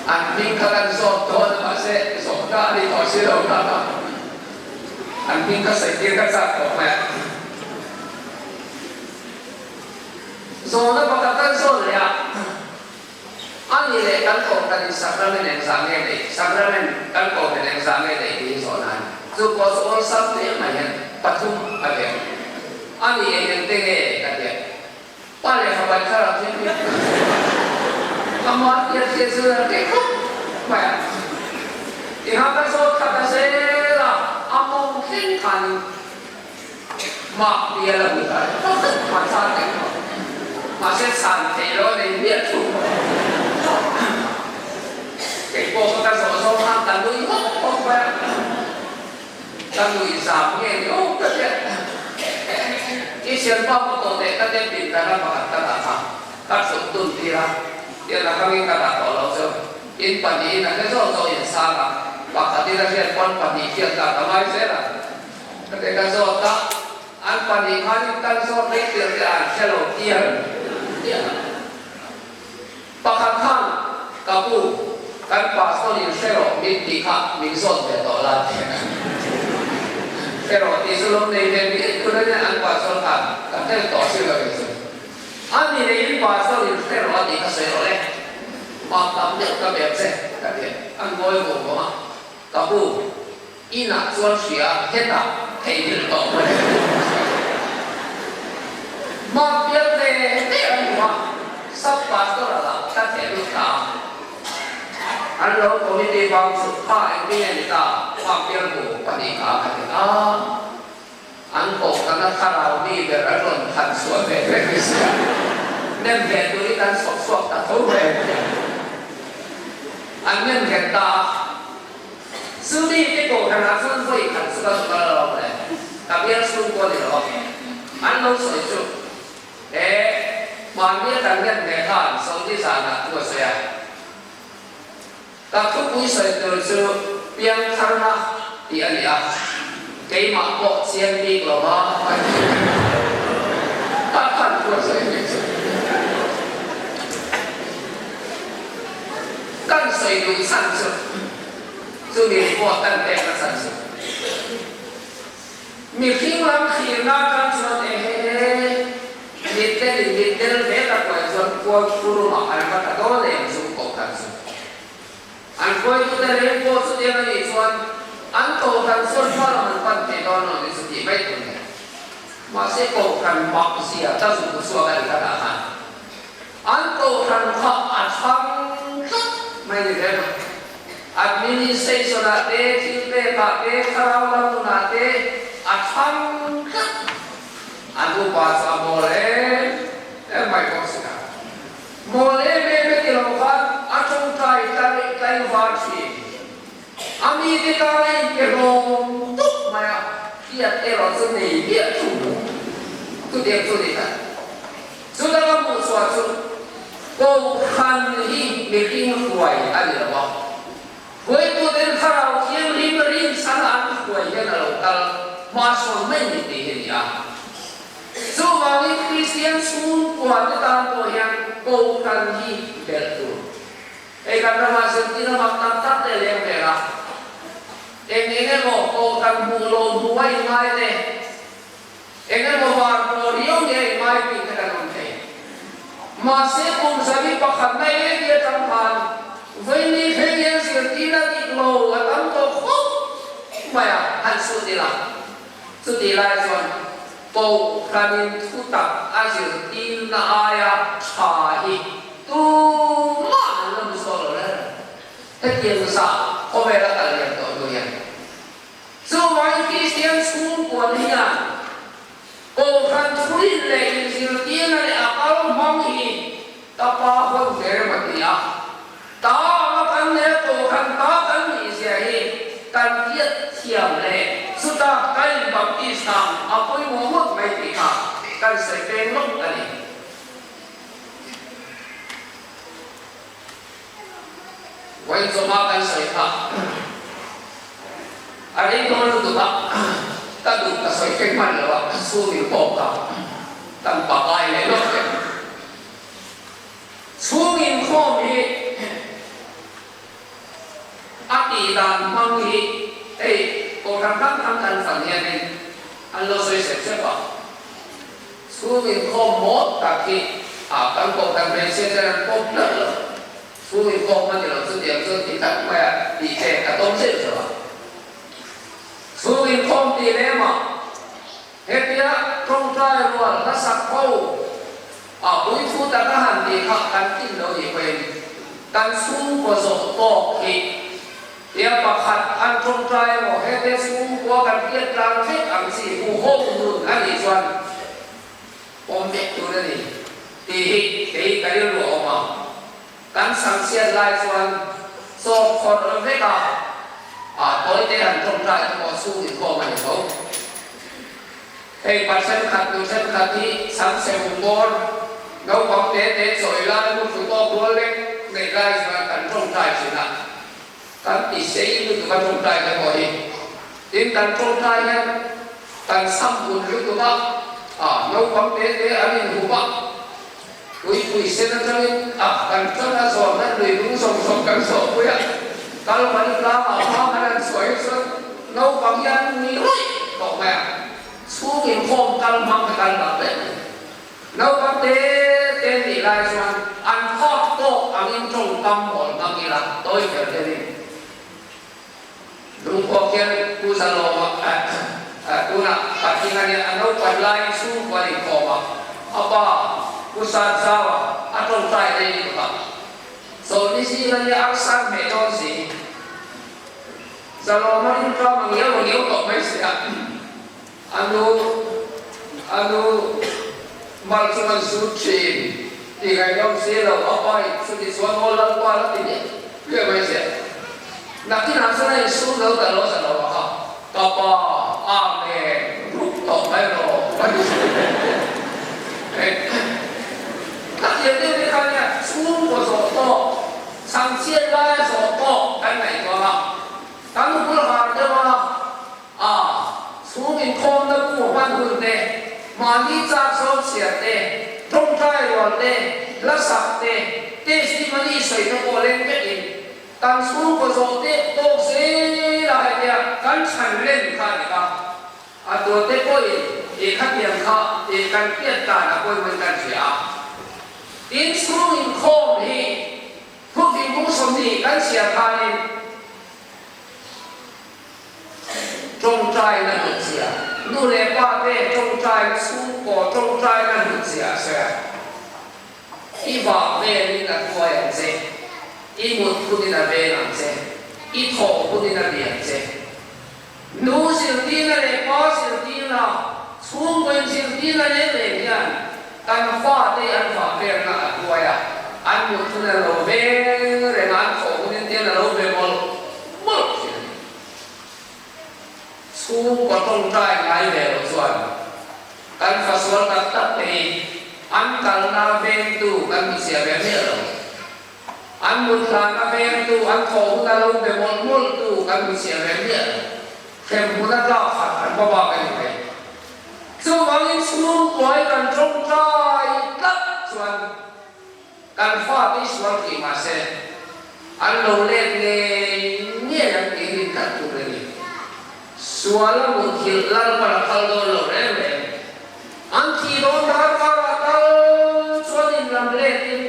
An hming kha kan zawt dawn a mahse zawh ta a ni tawh si lo tak a, an hming kha sawi tir ka chak tawh mai a. Zawhna pakhat kan zawt leh a, a ni leh kan kohhran in sacrament engzah nge neih, sacrament kan kohhran engzah nge neih tih hi zawhna a ni. Chu pawh chu awlsam hle mai hian pathum a ti a, a ni eng eng te nge ka ti a. Pa leh fapa in thlarau thianghlim amah tia thil chu a teh khawp mai a. Tiha ka zawt khat a zel a, a mawng thleng khanin mak bial a hmu ta a chhan teh khawp. Mahse chhan theih loh a nei miah thung. Kei pawh kha ka zawh zawng khan ka nui hawk hawk mai a. Ka nuih zam nge ni aw ka hriat. I thianpa maw tawh teh ka dem pin ka ram pakhat ka dah kha ka thut tun tir a, tian a hangin ka dah tawh lo chu in pahnihin a hre zawk zawk in sang a, pakhatin a hriat pawn pahnih hriat dan a ngai zel a. Ka ti ka zawt a, an pahnih khanin kan zawt rei tir te an hre lo tial tial a. Pakhat khan, Ka pu, kan pastor in hre rawh min tih kha min zawt ve tawh la ti a. Hre rawh tih chu lo nei ve miah tur a nia an pastor khan ka tel tawh si lo in chu. A ni leh in pastor in hre rawh a tih kha sawi rawh le. Mak tam deuh ka ber che ka ti a, an ngawi vawng vawng a. Ka pu, inah chuan hria hetah theihnghilh tawh mawle. Mak bial ve ve an hmu a, sub pastor a lah ka theh lut ta a. An lo committee bang chu kha engtin nge ni ta, mak bial bu pahnih kha ka ti a. An kohhran a thlarau mi ber an rawn than chhuah ve vek ni sia, nem ve turin an chhawp chhuak ta tho ve. An nem nghet ta a. Chumi te kohhranah chuan vawi khat chu ka zu kal lo le, ka bial chhungkaw ni lo a, an lo sawi chu he hmannia kan nem ve khan Saudi zanah thu a sawi a. Ka thupui sawi tur chu piangtharna tih a ni a, keimah pawh chiang bik lo va ka khan thu a sawi bik chu. Kan sawi duh chhan chu chumi report kan pek na chhan chu mihring lam thlirna atang chuan ehe mitdel in mitdel ve tak mai chuan kual khurumah an va ta dawn em chu kohhran chu an hruaitute reng pawh chutiang a nih chuan an kohhran chuan hma lam an pan thei dawn lo ni chu tih mai tur nen mahse kohhran mak zia ka zuk chhuak a ni ka dah khan. An kohhran kha a thlang tlat mai ni reng a. Administration ah te, thil pek ah te, thlarau lam nun ah te a thlang tlat. An upa chu a mawl em em mai bawk si a. Mawl em em e ti lo khan a tawngtai tlaivar thin. A mite tana inpe hlawm tawp mai a, hriat erawh chu nei miah thung lo. Chutiang chu ni tak. Chutanga hmuh chhuah chu Kohhran hi mihring hruai a ni lo a, hruaituten Thlarau Thianghlim rinchhan an hruai hian a lo kal hmasawn mai ni tih hi a ni a. Chuvangin Kristian chhungkua te tan pawh hian Kohhran hi belh tur. Hei kan ramah zirtir a mak tak tak te leng vel a, eng eng emaw Kohhran hmuh lo hmuh a inngai te, Eng emaw var pawh riau nge i ngai tih te kan awm thei. Mahse kum zabi pakhatna AD atang khan vawiini thleng hian zirtirna dik lo a tam tawh khawp mai a, han chhut ila. Chutih lai chuan Kohhranin thutak a zirtirna aia tha hi tumah an la hmu chhuak lo reng reng. Hetiang zah khawvela kal lian tawh hnu hian. Chuvangin Kristian chhungkuan hian Kohhran thurin leh inzirtirna leh a kal hmang hi ka pa hawn ve rem a ti a. Ta anga kan leh Kohhran ta kan nih zia hi kan hriat thiam leh chuta kan inbaptis dan a pawimawh ngawt mai tih kha kan sawi peng lawk a ni. Vawiin chawhma kan sawi kha a rei dawn lutuk a, ka duh ka sawi fek hman lo a, ka chhungin pawh ka kan pakai leh lawk teh. Chhungin khawm hi a tih dan hmang hi hei Kohhran hrang hrang kan fan hianin an lo sawi sep sep a. Chhung inkhawm mawt tak hi a kan kohhran hmeichhia ten an pawm hlauh lo. Chhung inkhawm a ni lo chutiang chuan ti tak maia tih che ka tawm zeuh zeuh a. Chhung inkhawm tih lem ah hetia tawngtai rual hlasak ho a puithu tak a han tih kha kan tlin lo nih pawhin kan chhungkaw zawh tawk hi Tia pakhat an tawngtai emaw hete chhungkua kan hriat tlang vek ang chi huho nun a nih chuan pawm vek tur a ni tih hi kei ka rilru a awm a. Kan chhangchhiat lai chuan chaw khawrh vek a, a tawite han tawngtai te pawh chhung inkhawm a ni tho. Hei pa thenkhat nu thenkhat hi chhangchhe hum bawr naupang te te chawi lai hmun tawk rual lek neih lai chuan kan tawngtai thin a. Kan ti sei lutuk a tawngtai te pawh hi. Tin, kan tawngtai hian kan chham hun lutuk a, a naupang te te an inhup a, puipui sen atangin a kan tan a zawn nan lui lung zawng zawng kan zawhpui a, kal kan tlang ah hma kan han chhuah hi chuan naupang hian ni ruih tawh mai a, chhung inkhawm kal hmang te kan dak leh mai. Naupang te te nih lai chuan an phak tawk angin tawngkam mawl hmang ila tawi fel deuhin lungkhawk hian Pu Zalawma tunah patling a nia a naupan laiin chhungkua an inkhawm a, a pa Pu Sanzaua a tawngtai rei lutuk a, chawlhni zing a nia arsa hmeh dawn si Zalawma rintlawm a ngiau a ngiau tawh mai si a. A nu a nu mal chu kan sut thin tih ngaihnawm si lo, a pa in chuti chuan aw Lalpa la ti miah miah mai che. Nakinah chuan a insum lo ta lo ta lo a kha, ka pa Amen rup tawh mai rawh a ti thin. A thiam deuh te kha nia chhungkaw zawh tawk, chhangchhiat laia zawh tawk kan ngaihtuah a, kan hul har deuh a, A chhung inkhawmna bu hman hun te, mahni chak zawng chhiar te, tawngtai rual te, hla sak te, testimony sawi te pawh leng vekin kan chhungkaw zawh tep tawk zel a hetia kan chhan reng kha a ni kha. A tuate pawhin ih khatiang kha ih kan hriat dan a pawimawhin kan hria a. Tin, chhung inkhawm hi thufing bung 20 kan chhiar khanin, Tawngtaina hlutzia, Nu leh pa te tawngtaina chhungkaw tawngtaina hlutzia a sawi a. I vah velin a hruai ang che, i mut hunin a veng ang che, i thawh hunin a biak che. Nu zirtirna leh pa zirtirna, chhungkaw inzirtirna reng reng hian kan fate an vah velna a hruai a, an mut hun a lo veng reng a, an thawh hunin te an lo ve mawlh mawlh thin a ni. kara vengtu kan hmu chhia ve miah lo. An mut hlana vengtu, an thawh huna lo be mawlh mawlhtu kan hmu chhia ve miah lo. Hremhmun a tlak khat an va bak a ni thei. Chuvangin chhungkuai kan tawngtai tlat chuan kan fate i sual tih mahse an lo let ngei ngei ang tih rin tlat tur a ni. Sual a muthilh Lalpan a phal dawn lo reng reng. An thih dawn darkarah tal chuan inlam letin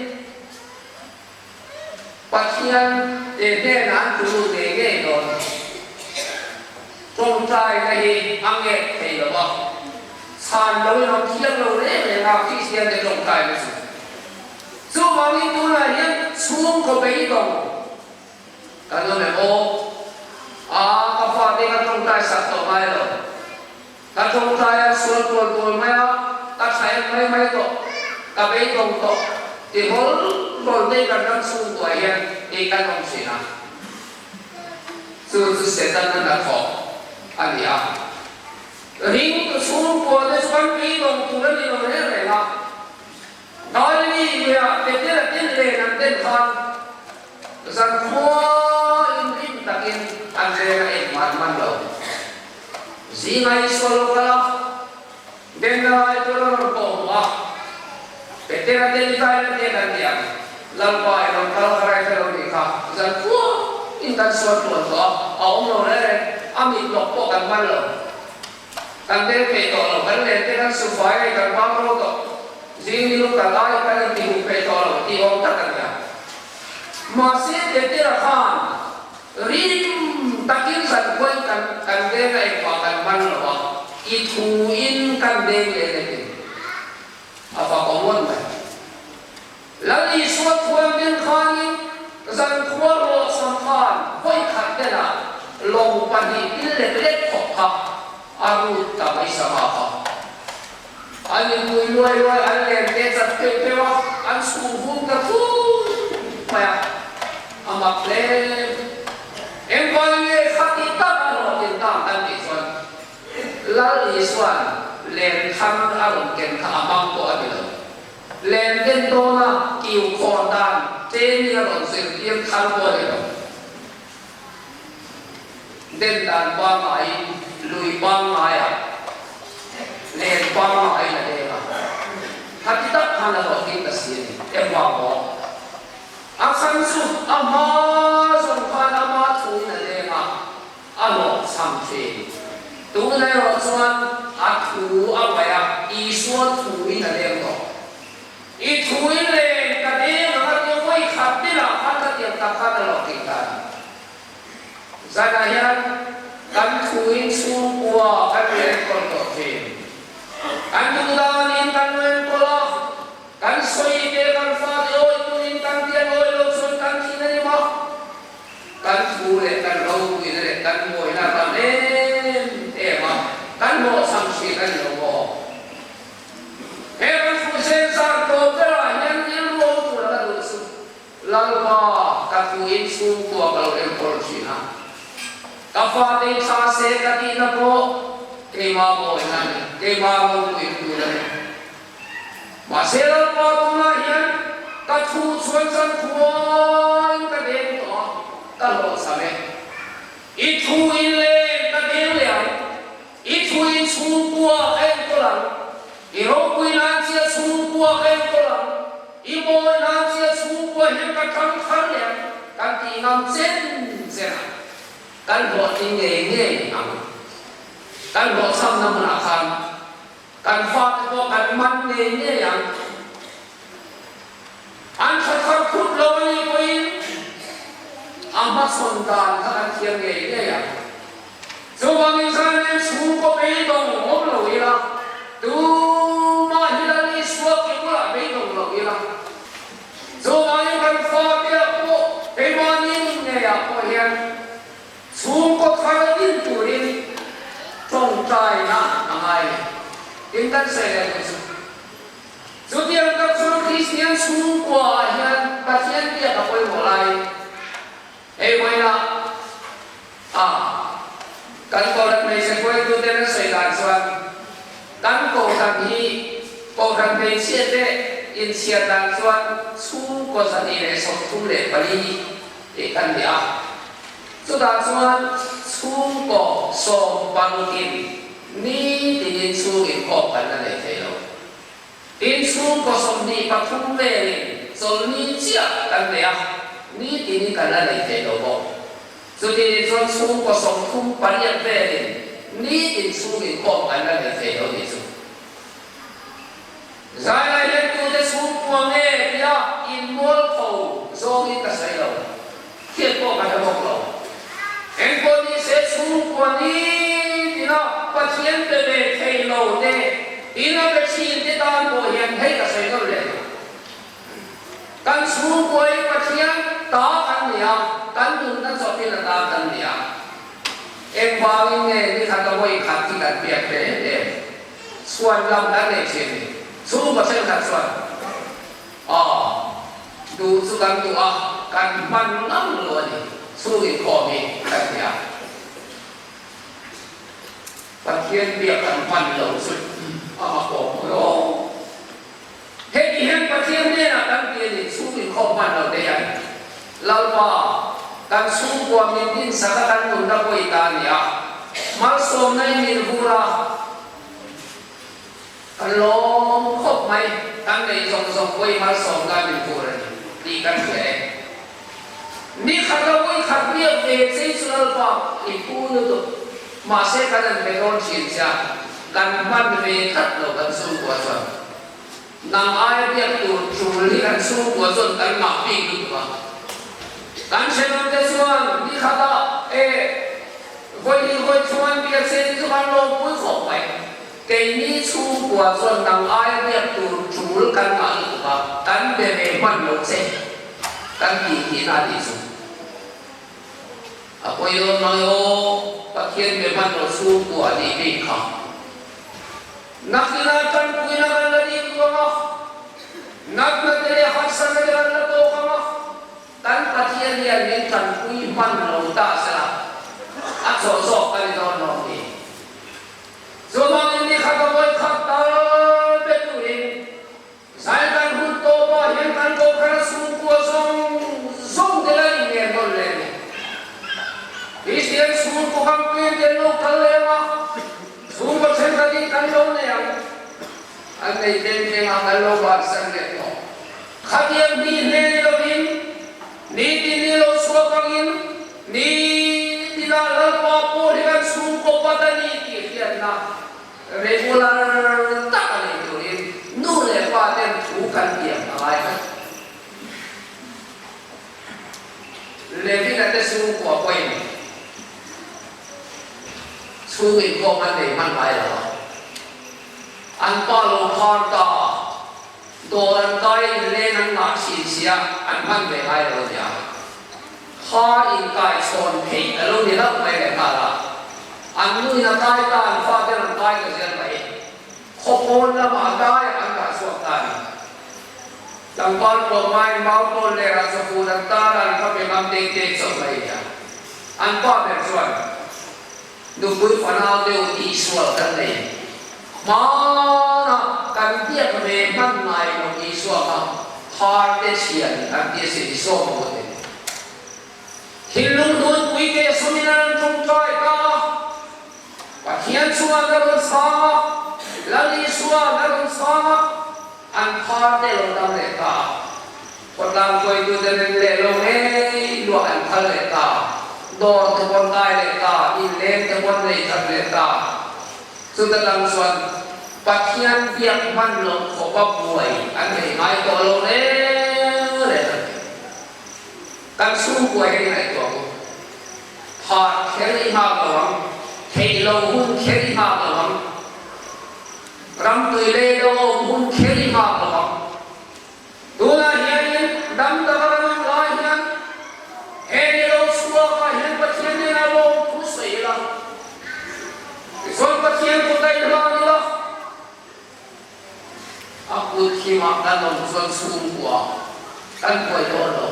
Pathian te hnenah an tulu ngei ngei dawn. Tawngtaina hi a nget thei lo a, chhan lo in awm thiang lo reng reng a Kristian te tawngtaina chu. Chuvangin tunah hian chhungkaw beidawng kan awm em aw? Aa ka fate ka tawngtai sak tawh ngai lo. Ka tawngtai a sual tual tual mai a, ka tha em mai mai tawh, ka beidawng tawh ti hawl hawl te kan ram chhungkuah hian ei kan awm thin a. Chu chu Setana hnathawh a ni a. Ringtu chhungkua te chu kan beidawng tur a ni lo reng reng a. Galili luiah Petera tin len an den khan zankhua inrim takin an len a engmah an man lo. Zinga Isua lo kal a, denna lai tur a rawn pawh hmu a, Petera te Mikaela te kan ti ang, Lalpa i rawn kal kha rai hre lo nih kha, zankhua in kan sual tluan tawh a, a awm lo reng reng, a mit lawk pawh kan man lo. Kan tel peih tawh lo, kan len te kan su fai a, kan bang ro tawh. Zing ni lu kal ai kan inti huh peih tawh lo tih awm tak a nia. Mahse Petera khan rim takin zankhuain kan kan deng a engmah kan man lo a, i thu in kan deng leh leh tin a fak awm ngawt mai. Lal Isua thuan ding khanin zankhua rawhcham khan vawi khat denah lawng pahnih pil lek lek khawp kha a rut ta mai sangha kha. An inpui luai luai, an len te chat pheuh pheuh a, an chhum vum ta thut mai a, a mak hle. Engvangin nge khati tak a hlawhtlin tak kan tih chuan Lal Isua'n len thar a rawn ken kha a hmang pawh a ni lo. Len den dawna kiu khawn dan tlem a rawn zirtir thar pawh a ni lo. Den dan pangaiin lui pangaiah len pangaiin a leng a, khati tak khan a hlawhtling ta si a ni. Engvang maw? A chhan chu a hma zawng khan ama thuin a leng a, A hlawhchham thin. Tuna erawh chuan a thu a paih a, Isua thu in a leng tawh. I thu in leng ka deng ang a tia vawi khat bilah khan ka tiang tak khan a hlawhtling ta a ni. Zanah hian kan thu in chhungkua kan lo enkawl tawh thin. Kan duh danin kan lo enkawl a, kan sawi te kan fate awi turin kan tiang awi lo chuan kan thin a ni maw? Kan thu leh kan ropuina leh kan mawina a tam em em a, kan hlawhchham thin a ni lo maw? He kan thu zen zar tawp berah hian rilru awm tur a ka duh chu, Lalpa, ka thu in chhungkua ka lo enkawl thin a, ka fate in thla se ka tihna pawh keimah mawina a ni, keimah ropuina tur a ni. Mahse Lalpa tunah hian ka thu chuan zan khuain ka deng tawh a, ka hlawhchham e. I thu in leng ka deng leh ang, i thu in chhungkua ka enkawl ang, i ropui nan chia chhungkua ka enkawl ang, i mawi nan chia chhungkua hian ka tang thar leh ang, kan tih ngam chen chen a, kan hlawhtling ngei ngei ang. Kan hlawhchhamna hmunah khan Kan fate pawh kan man ngei ngei ang. An tha thar phut lo a nih pawhin a hmachhawn dan kha kan thiam ngei ngei ang. Chuvangin Zalem chhungkaw beidawng awm lo ila, tumah hi Lal Isua ke bulah beidawng lo ila. Chuvangin kan fate-ah pawh keimahni nun ngeiah pawh hian Chhungkaw thar din turin tawngtaina a ngai a ni. Tin kan sawi leh duh chu, chutiang tak chuan Kristian chhungkua ah hian Pathian biak a pawimawh laiin hei vawiinah a kan Kohhran hmeichhe hruaituten an sawi dan chuan kan Kohhran hi Kohhran hmeichhia te Inchhiar dan chuan chhungkaw 234 tih kan ni a. Chutah chuan chhungkaw sawmparukin ni tinin chhung inkhawm kan la nei thei lo. Tin, chhungkaw 23 velin chawlhni chiah kan nei a, ni tinin kan la nei thei lo bawk. Chuti ni chuan chhungkaw 38 velin ni tin chhung inkhawm kan la nei thei lo nih chu. Zailai hian tute chhungkua nge tia inmualpho zawngin ka sawi lo, thiat pawh ka hre bawk lo. Engpawh ni se chhungkua ni tina Pathian pe ve thei lo te, ina pe thin te tan pawh hian hei ka sawi nawlh leh lo. Kan chhungkua hi Pathian ta kan ni a, kan nunna chawpin a ta kan ni a. Engvangin nge nikhat a vawi khat hi kan biak hle em? Chhuan lam kan nei thin ni. Chhungkaw thenkhat chuan, Aw, duh chu kan duh a, kan hman ngang lo a ni, chhung inkhawm hi kan ti a. Pathian biak kan hman lo chu a makawm mawi aw. Heti hian Pathian hnenah kan ti a ni, chhung inkhawm hman lo te hian, Lalpa, kan chhungkua min dinsak a kan nunna pawi ta a ni a, malsawmna i min vur a, kan lawm khawp mai, kan neih zawng zawng pawi malsawmna min vur a ni tih kan hria e. Ni khat a vawi khat biak ve chei chu Lalpa i phu lutuk, mahse kan an be dawn thin che a, kan hman ve tlat lo kan chhungkua chuan. Nang aia biak tur tul hi kan chhungkua chuan kan ngah bik lutuk a. Kan thenawmte chuan ni khatah e vawi hnih vawi thum an biak che tih chu kan lawmpui khawp mai. Keini chhungkua chuan nang aia biak tur tul kan ngah lutuk a, kan be ve hman lo che kan tih tihna a nih chu. A pawi dawn mang e aw, Pathian be hman lo chhungkua a nih bik kha. Nakinah tanpuina kan la ding duh ang a, natna te leh harsatna te kan la tawk ang a, kan Pathian hian min tanpui hman lo ta sela, a chawh zawk ka ni dawn lo ni. Chuvangin ni khat a vawi khat tal be turin Zai kan hun tawpah hian kan kohhran chhungkua zawng zawng te la inngel nawn leh a ni. Kristian chhungkaw kan peng te an lo kal leh ang a, chhungkaw thenkhatin kan lo nei ang. An nei tlem tlem a, kan lo bansan leh tawh. Khatiang hni hne ni lovin, nitin ni lo chhuak angin, nitinah Lalpa pawh hi kan chhungkaw pat a ni tih hriatna Regular tak a nei turin nu leh pa ten thu kan tiam a ngai tlat. Levina te chhungkua pawhin chhung inkhawm an nei hman ngai lo a, an pa lo phar ta a, dawr an kai inlen an ngah thin sia an hman ve ngai lo a nia. Phar inkaichhawn theih a lo ni hlauh mai leh nghal a, an nuin a kai ta, an fate rawn kai ta zel mai. Khaw pawn lamah a dai an dah chhuak ta a ni. Tlangval pawh ngaiin mau pawn lerah chawfun an tar a, an va pe ngam dek dek chauh mai a nia. An pa ber chuan, Nupui fanau deuh tihsual kan nei. Hmanah kan biak ve hman ngai lo Isua kha phar te chhian an ti asin i sawm maw te. Thinlung dunpui te sumin an rawn tawngtai ta a, Pathian chungah na rawn sang a, Lal Isua na rawn sang a, an phar te lo dam leh ta a. Khawtlang hruaitute rin leh lo ngei luah an phal leh ta, dawr te pawn kai leh ta, inleng te pawn nei that leh ta. Chuta tang chuan Pathian biak hman loh khawpa buai an nei ngai tawh lo reng reng a ni. Kan chhungkua hian i ngaihtuah ang u. Phah kher i nghak lo ang, theih lo hun kher i nghak lo ang, ramtui lei lo awm hun kher i nghak lo ang. Tunah hianin dam taka kan awm lai hian he ni lo chhuakah hian Pathian hnenah lawm thu sawi ila, tichuan Pathian kut a inhlan ila, a kut himah kan awm chuan chhungkua kan buai dawn lo.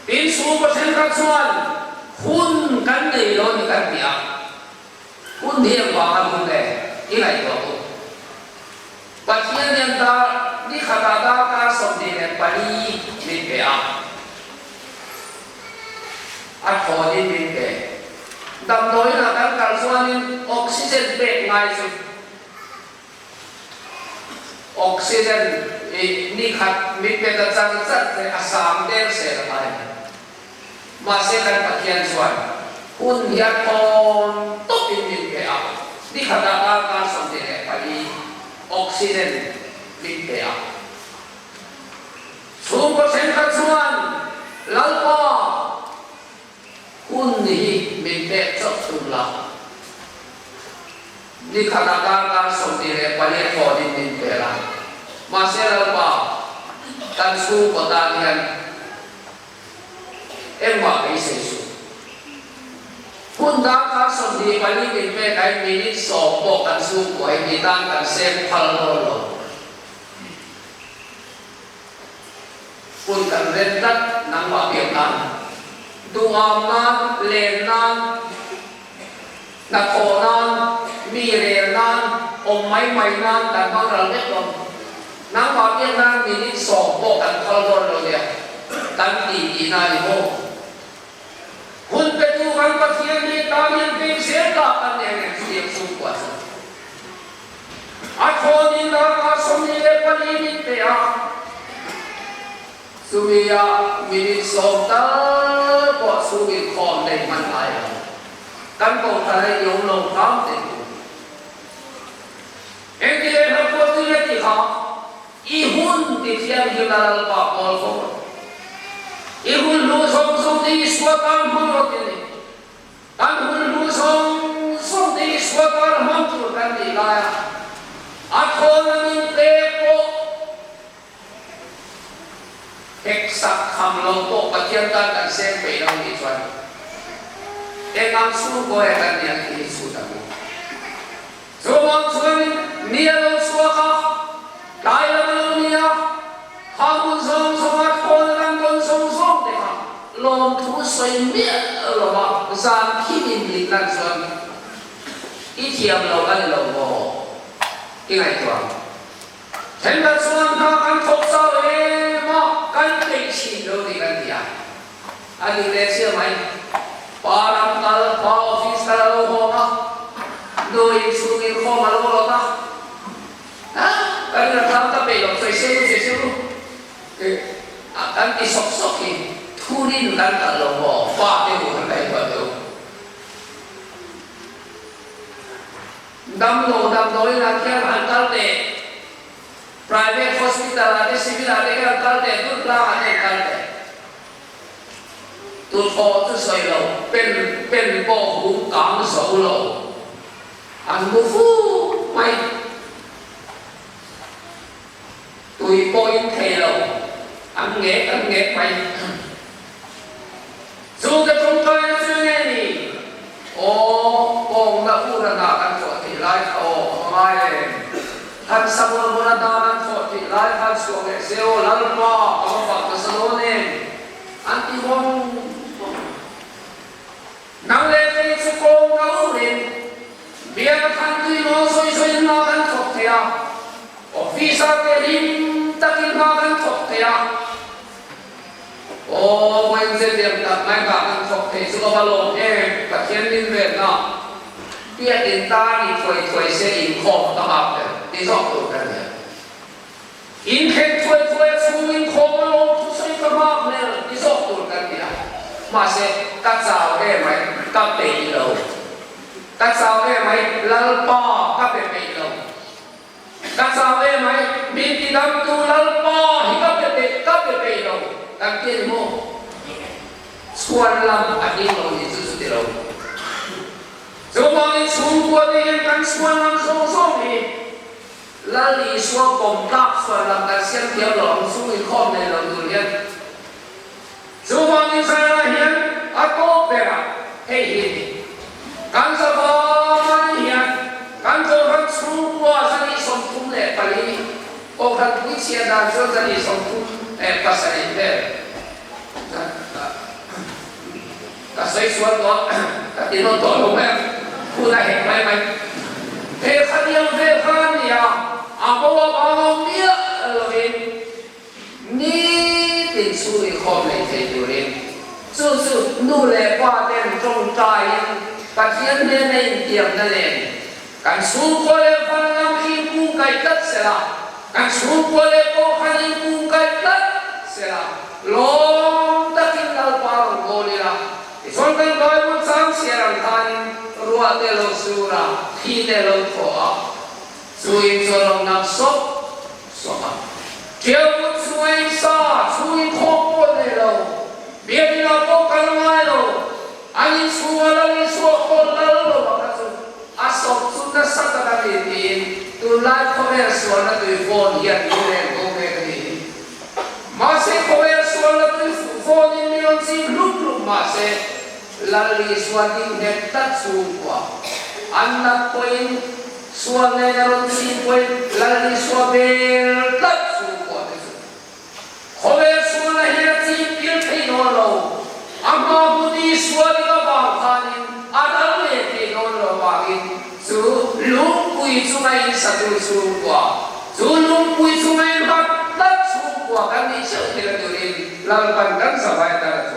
Tin, chhungkaw thenkhat chuan hun kan nei lo a ni kan ti a, hun hi engvanga hun nge i ngaihtuah u? Pathian hian dar ni. Ni khatah darkar 24 min pe a, a thawnin min pe. Damdawiinah kan kal chuanin oxygen pek ngai chu oxygen i ni khat min pe ta char char te a sang der sel a ngai. Mahse kan Pathian chuan hun hi a thawn tawpin min pe a, ni khatah darkar 24 oxygen min pe a. Chhungkaw thenkhat chuan Lalpa hun hi min pek chauh tum la, ni khatah darkar 24 a thawnin min pe la. Mahse Lalpa kan chhungkaw tan hian Engmah beisei suh. Hun darkar 24 min pek ain minute 10 pawh kan chhungkua hi mi tan kan seng phal dawn lo. Hun kan ren tlat nangmah biak nan, duham nan, len nan, hnathawh nan, mi rel nan, awm mai mai nan kan hmang ral vek lo. Nangmah biak nan minute 10 pawh kan phal dawn lo nia, kan ti tihna a ni maw? Hun petu kan Pathian hi tan hian pek zel ta kan nei ang em chutiang chhungkua chu. A thawnin darkar 24 min pe a. Chumi ah minute 10 tal pawh chhung inkhawm nei hman ngai lo. Kan kohhran a i awm lo hram teh u. Engti leh hlauh pawh tui a ti kha, i hun ti thianghlim a Lalpa pawl fo rawh. I hun hlu zawng zawng te Isua tan hmang rawh ti a ni. Kan hun hlu zawng zawng te Isua tan hmang tur kan nih laia a thawn a min pek pawh Hek sak kham lo pawh Pathian tan kan seng peih lo nih chuan engang chhungkaw he kan nih ang tih hi chhut ang u. Chuvang chuanin ni a lo chhuak a, tlai lam a lo ni a, kha hmun zawng zawnga thawn a kan tawn zawng zawng te kha lawmthu sawi miah lova zan khimin min lan chuan i thiam lo a ni lo maw? I ngaihtuah ang. Thenkhat chuan hna kan thawk chau em a, kan peih thin lo tih kan ti a. A nih leh chiah mai. Pa ram kal, pa office kal a lo hawng a, nu in chhung in khawm a lo rawt a. Ha, kan in a tlang ka peih lo, sawi sel u, sawi sel u. Kan ti sawk sawk hi thurin kan kalh lo maw, pa te u han ngaihtuah teh u. Damlo damdawiin ah khian han kal teh, private hospital ah te civil ah te khian kal teh, Durtlang ah te an kal teh. Tuthlawh chu sawi lo, pen pen pawh hum kang zo lo, an mu fuk mai. Tui pawh in thei lo, an ngek an ngek mai. Chu ka tawngtaina chu nge ni? Aw, kawngna ura hna kan thawh theih lai kha aw, a va ngai em? Khan Samuel hmuna hna kan thawh theih lai khan chhuah leh se aw, Lalpa, ka va fak nasa dawn em? An ti vawng vawng. Nang leh kei chu kawng ka urin biak khan tui nawn sawi sawiin hna kan thawk thei a, office-ah te hlim takin hna kan thawk thei a. Aw, vawiin liam tak mai hna kan thawk thei chu ka va lawm em, Pathian min venna biakin tan i thuai thuai se inkhawm ka nghak ber ti zawk tur ka nia. Inkhek thuai thuai a chhung inkhawm a lawm thusawi ka nghak hmel ti zawk tur kan nia. Mahse, ka chau em mai, ka peih lo. Ka chau em mai, Lalpa ka pe peih lo. Ka chau em mai, min ti damtu Lalpa hi ka pe peih, ka pe peih lo kan ti a ni maw? Chhuan lam a ding lo nih chu chuti lo. Chuvangin chhungkua te hian kan chhuan lam zawng zawng hi Lal Isua pawm tlak chhuan lam kan siam thiam lo ang chung inkhawm nei lo tur hian. Chuvangin Israel-ah hian a tawp berah hei hi a ni. Kan zavai hian kan Kohhran chhungkua 134, Kohhran puichhia dan chuan 137 vel ka sawi sual tawh a, ka ti nawn tawh lo mai ang, hun a hek mai mai. He khatiang vel kha a ni a, a bo a bang awm miah lovin nitin chhung inkhawm nei thei turin chu chu nu leh pa ten tawngtaiin Pathian hnena intiamna nen kan chhungkaw leh vanlam hi inkungkaih tlat sela, kan chhungkaw leh pawhkhan inkungkaih tlat sela, lawm takin Lalpa rawn kawl ila. Tichuan kan Bible chang chhiar ang khanin ruah te lo sur a, thli te lo thaw a, chu in chu a lo nang sawp sawp a. Ṭiau kut chhunga in sa, chhung in khawm pawh nei lo, biakinn ah pawh kal ngai lo, an in chhunga lal Isua kawl lal lo a kha chu a sawp chu nasa tak a ni tiin tunlai khawvel sualna tui fawn hian min reng ko mek a ni. Mahse khawvel sualna tui fawnin min rawn chim hlup hlup mahse Lal Isua ding nghet tlat chhungkua an nat pawhin sual nen a rawn chim pawhin Lal Isua bel tlat chhungkua te chu khawvel sualna hian a chim pil thei dawn lo. A hma hun Isua ring avang khanin a ral leh thei dawn lo vangin chu lungpui chunga insatu chhungkua, chu lungpui chunga inhat tlat chhungkua kan nih theuh thei la turin Lalpan kan zavai tar a chu.